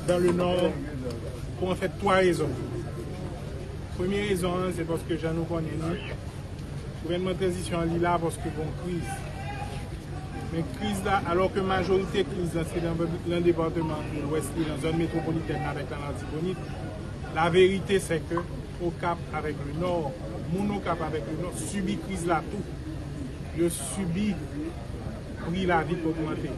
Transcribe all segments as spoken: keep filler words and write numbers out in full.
dans le Nord pour en fait trois raisons. Premye rezon an, se paske jan nou konnen ni, gouvènman tranzisyon an li la paske gon kriz. Men kriz la, alò ke majorite kriz lan se nan, nan depatman de Lwès li, nan zòn metwopolitèn avèk nan Latibonit, la verite se ke Okap avèk le Nò, moun Okap avèk le Nò sibi kriz la tou. Yo sibi pri lavi k ogmante.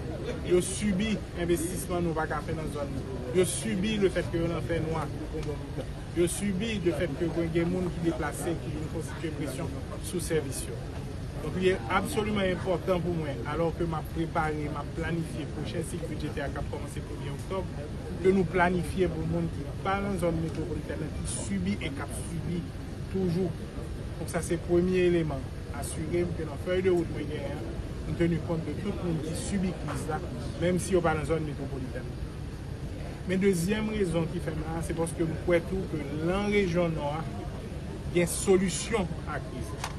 Yo sibi envestisman nou pa ka fè nan zòn nan. Yo sibi le fèt ke yo nan fènwa pou bon bout tan. Yo sibi le fèt ke gen, gen moun ki deplase, ki vin konstitye presyon sou sèvis yo. Donk, li absoliman enpòtan pou mwen, alò ke m ap prepare, m ap planifye pwochen sik bidjetè a k ap kòmanse premye oktòb, ke nou planifye pou moun ki pa nan zòn metwopolitèn nan, ki sibi e k ap sibi toujou. Donk, sa se premye eleman. Asire m ke nan fèy de wout mwen genyen an, m teni kont de tout moun ki sibi kriz la, menm si yo pa nan zòn metwopolitèn. Men dezyèm rezon ki fè m la, se paske m kwè tou ke nan rejyon Nò a, gen solisyon a kriz la.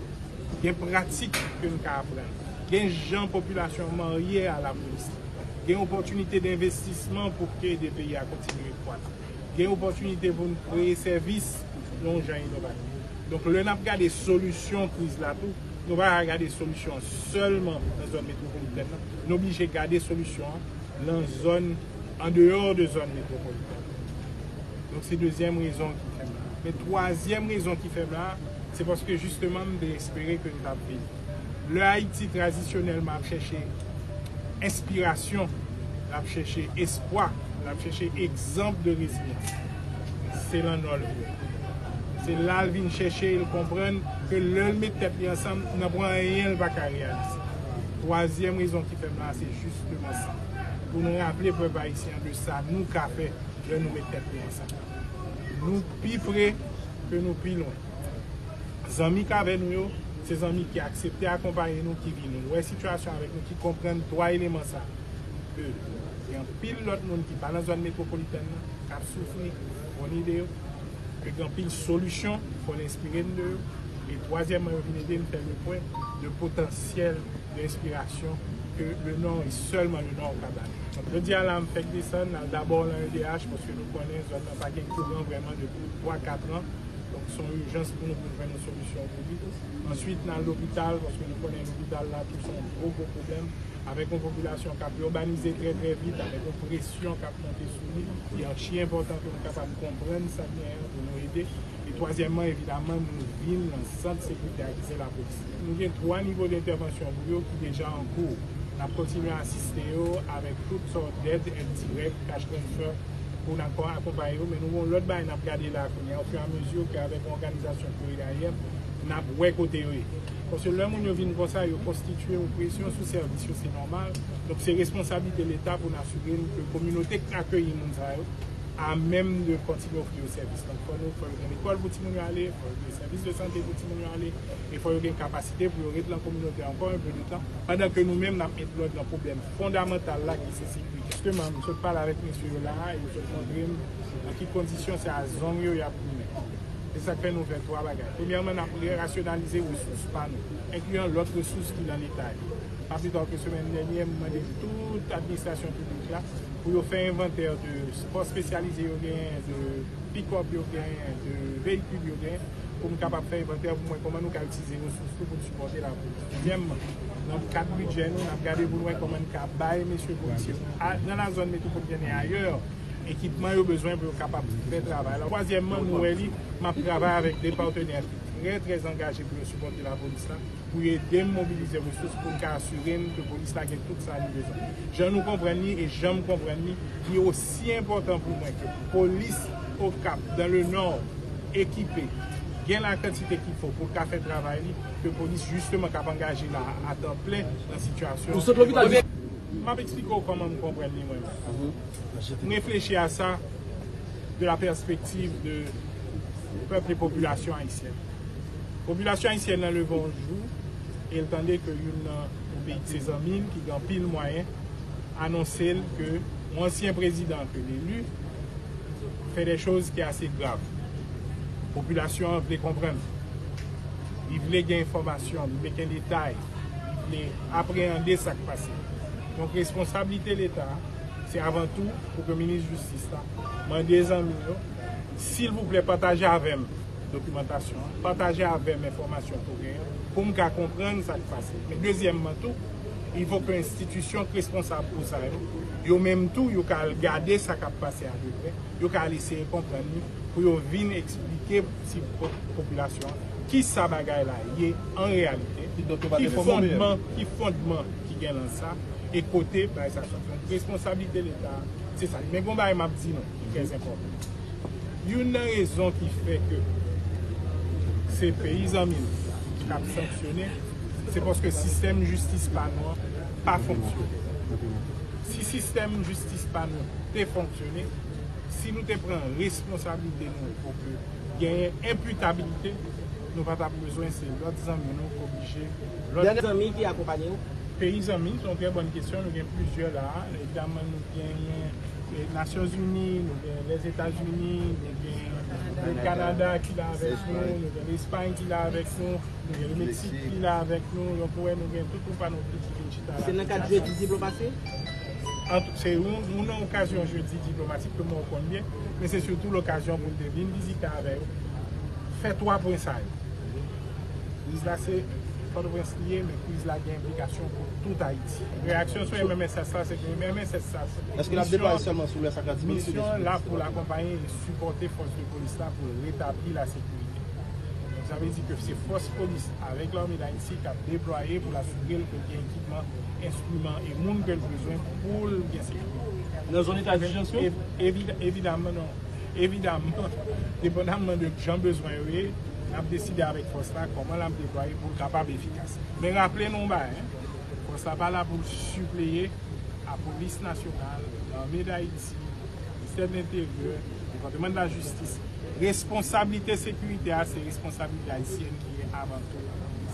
Gen pratik ke n ka aprann. Gen jan popilasyon an marye a lapolis la. Gen opòtinite denvestisman pou ke ede peyi a kontinye kwat. Gen opòtinite pou n kreye sèvis nan yon jan inovatif. Donk, lè n ap gade solisyon kriz la tou, nou pa ka gade solisyon an sèlman nan zòn metwopolitèn nan. Nou oblije gade solisyon an nan zòn, andeyò de zòn metwopolitèn. Donk, se dezyèm rezon ki fè m la. Men twazyèm rezon ki fè m la, se paske jisteman m te espere ke n t ap vini. Lè Ayiti tradisyonèlman ap chèche enspirasyon, l ap chèche espwa, l ap chèche egzanp de rezilyans, se lan Nò l vle. Se la l vin chèche, l konprann ke lè l met tèt li ansanm, nan pwen anyen l pa ka reyalize. Twazyèm rezon ki fè m la, se jisteman sa. Pou nou raple pèp ayisyen an de sa nou ka fè lè nou met tèt nou ansanm. Nou pi pre ke nou pi lwen. Zanmi k avè nou yo, se zanmi ki aksepte akonpaye nou, ki vin wè sitiyasyon avèk nou, ki konprann twa eleman sa. De, gen anpil lòt moun ki pa nan zòn metwopolitèn nan, k ap soufri, fò n ede yo. E gen anpil solisyon, fò n enspire n de yo. E twazyèmman, yo vin ede n fè le pwen de potansyèl de enspirasyon ke le Nò e sèlman le Nò ka ba nou. Jodi a la, m fèk desann, n al dabò nan E D H, paske nou konnen zòn nan pa gen kouran vrèman depi twa, kat an. Donk, se yon ijans pou nou, pou nou jwenn yon solisyon pou li. Answit, n al lopital, paske nou konnen lopital la tou se yon gwo, gwo pwoblèm, avèk yon popilasyon k ap irbanize trè, trè vit, avèk yon presyon k ap monte sou li, li achi enpòtan pou nou kapab konprann sa k genyen an pou nou ede. E twazyèmman, evidaman, nou vin nan sant sekirite a ki se lapolis. Nou gen twa nivo de entèvansyon pou yo ki deja an kou. N ap kontinye asiste yo avèk tout sòt dèd, èd dirèk, cash transfer, pou n ankò akonpaye yo. Men nou gen yon lòt bagay n ap gade la kounye a, ofirameziman ke avèk yon òganizasyon ki rele AIM, n ap wè kote yo ye. Paske lè moun yo vin konsa, yo konstitye yon presyon sou sèvis yo, se nòmal. Donk, se responsablite Leta pou n asire n ke kominote k akeyi moun sa yo, a menm de kontinye ofri yo sèvis. Donk, fò nou, fò yo gen lekòl pou timoun yo ale, fò yo gen sèvis de sante pou timoun yo ale, e fò yo gen kapasite pou yo ret lan kominote ankò enpe de tan, pandan ke nou menm n ap met lòd lan pwoblèm fondamantal la ki se sekirite. Jisteman, m sot pale avèk mesye yo la, e yo sot montre m nan ki kondisyon se a zong yo y ap goumen. Se sa k fè nou fè twa bagay. Premyèman, n ap rasyonalize resous pa nou, enkliyan lòt resous ki lan Leta yo. Pa pli ta ke semèn dènyè, m mande tout administrasyon piblik la pou yo fè envantè de spò espesyalize yo genyen, de pikòp yo genyen, de veyikil yo genyen, pou m kapab fè envantè pou m wè kòman nou ka itilize resous nou pou n sipòte lapolis. Dezyèmman, nan kad bidjè nou, n ap gade pou n wè kòman n ka bay mesye polisye a, nan la zòn metwopolitèn e ayè, ekipman yo bezwen pou yo kapab fè travay la. Twazyèmman, nou wè li, m ap travay avèk de patnè ki trè, trè angaje pou yo sipòte lapolis la, pou yo ede m mobilize resous pou n ka asire n ke polis la gen tout sa li bezwen. Jan nou konprann li e jan m konprann li, li osi enpòtan pou mwen ke polis Okap, dans le Nord, ekipe, gen la kantite ki fo pou l ka fè travay li, ke polis jisteman k ap angaje la a tan plen nan sitiyasyon. Ou sot lopital. M ap eksplike w kòman m konprann li mwen menm. M reflechi a sa de la pèspektiv de pèp e popilasyon ayisyèn. Popilasyon ayisyèn nan leve yon jou e l tande ke youn nan yon peyi se zanmi l ki gen anpil mwayen anonse l ke yon ansyen prezidan ke l eli fè de choz ki ase grav. Popilasyon an vle konprann. Li vle gen enfòmasyon, li vle gen detay, li vle apreyande sa k pase. Donk, responsablite Leta, Se avan tou pou ke minis jistis la mande zanmi yo, silvouplè, pataje avè m dokimantasyon an, pataje avè m enfòmasyon ke w genyen pou m ka konprann sa k pase. Men dezyèmman tou, il faut que enstitisyon k responsab pou sa yo, yo menm tou, yo ka al gade sa k ap pase apeprè, yo ka al eseye konprann li pou yo vin eksplike ti po-, popilasyon an ki sa bagay la ye an reyalite, ki fondman, ki fondman ki gen nan sa, e kote bagay sa sot. Donk, responsablite Leta, se sa. Men gon bagay m ap di nou, ki trè enpòtan. Youn nan rezon ki fè ke se peyi zanmi nou k ap sanksyone, se paske sistèm jistis pa nou an pa fonksyone. Si sistèm jistis pa nou te fonksyone, si nou te pran responsablite nou pou ke genyen enpitabilite, nou pa t ap bezwen se lòt zanmi nou k oblije, lòt zanmi ki akonpaye nou. Peyi zanmi, se yon trè bòn kesyon, nou gen plizyè la. Evidaman, nou genyen, eh, Nasyonzini, nou gen Lèzetazini, nou gen le Kanada ki la avèk nou, nou gen Lespay ki la avèk nou, nou gen le Meksik ki la avèk nou, donk ou wè nou gen tout yon panopli ki vin chita la. Se nan kad jedi diplomasi? An tou, se yon, yon nan okazyon jedi diplomatik ke mwen konn byen, men se sitou lokazyon pou n te vin vizite avè yo, fè twa pwen sa yo. Kriz la se Pòtoprens li ye, men kriz la gen enplikasyon pou tout Ayiti. Reyaksyon sou M M S S la, se ke M M S S la, se... Èske l ap deplwaye sèlman sou lè sa k la disponible? Misyon an la pou l akonpaye e sipòte fòs de polis la pou l retabli lasekirite. Donk, sa vle di ke se fòs polis avèk Lame d Ayiti k ap deplwaye pou l asire l ke l gen ekipman, enstriman e moun ke l bezwen pou l gen sekirite. Nan zòn eta dijans yo? Evi-, evida-, evidaman, non. Evidaman, depandaman de jan bezwen yo ye, n ap deside avèk fòs la kòman l ap deplwaye pou l kapab efikas. Men raple nou yon bagay, en, fòs la pa la pou l sipleye a Polis Nasyonal, Lame d Ayiti, Ministè de Lenteryè, Depatman de la Jistis. Responsablite sekirite a, se responsablite ayisyèn ki ye avan tou.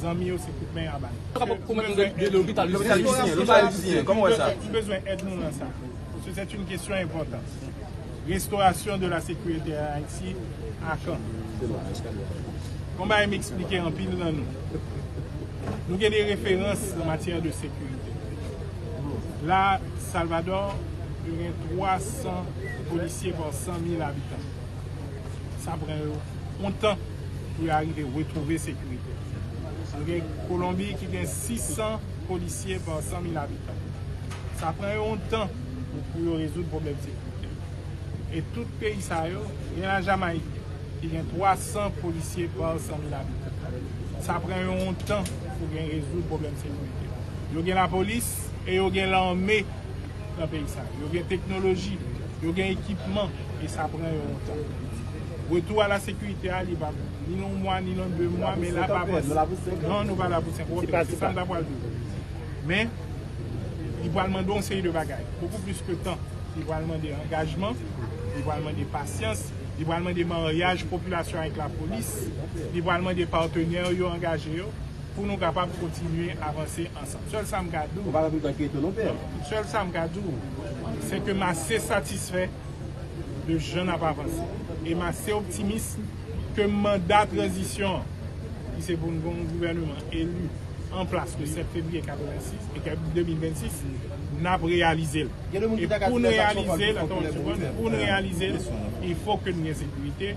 Zanmi yo, se kout men y a ba yo. Sa pa pou menm de, de lopital, lopital Ayisyen, lopital Ayisyen, kòman w wè sa? Nou bezwen èd nou nan sa. Paske se yon kesyon enpòtan. Restauration de la sécurité en Haïti, a kan? Bon, bagay m eksplike anpil nan nou. Nou gen de referans an matyè de sekirite. La, Salvador, yo gen twa san polisye pa san mil abitan. Sa pran yo yon tan pou yo arive retwouve sekirite. Nou gen Kolonbi ki gen sis san polisye pa san mil abitan. Sa pran yo yon tan pou, pou yo rezoud pwoblèm sekirite. E tout peyi sa yo, gen Lajamayik, ki gen twa san polisye pa san mil abitan. Sa pran yo yon tan pou gen rezoud pwoblèm sekirite. Yo gen lapolis e yo gen lame nan peyi sa. Yo gen teknoloji, yo gen ekipman, e sa pran yo yon tan. Retou a la sekirite a, li pa ni nan yon mwa, ni nan de mwa, men la pa prese. Non, nou pa la pou senk mwa, se sa m ta pral di w. Men, li pral mande yon seri de bagay, bokou plis ke tan. Li pral mande angajman, li pral mande pasyans, li pral mande maryaj popilasyon avèk lapolis, li pral mande patnè yo angaje yo pou nou kapab kontinye avanse ansanm. Sèl sa m ka di w, sèl sa m ka di w, se ke m ase satisfè de jan n ap avanse. E m ase optimis ke manda tranzisyon an, ki se pou n gen yon gouvèneman eli an plas le sèt fevriye katrevensis e ke de mil vennsis, n ap reyalize l. E pou n reyalize l, atann yon segonn, pou n reyalize l, il faut que n gen sekirite,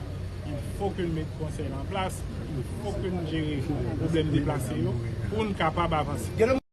il faut que n met konsèy la an plas, il faut que n jere pwoblèm deplase yo pou n kapab avanse.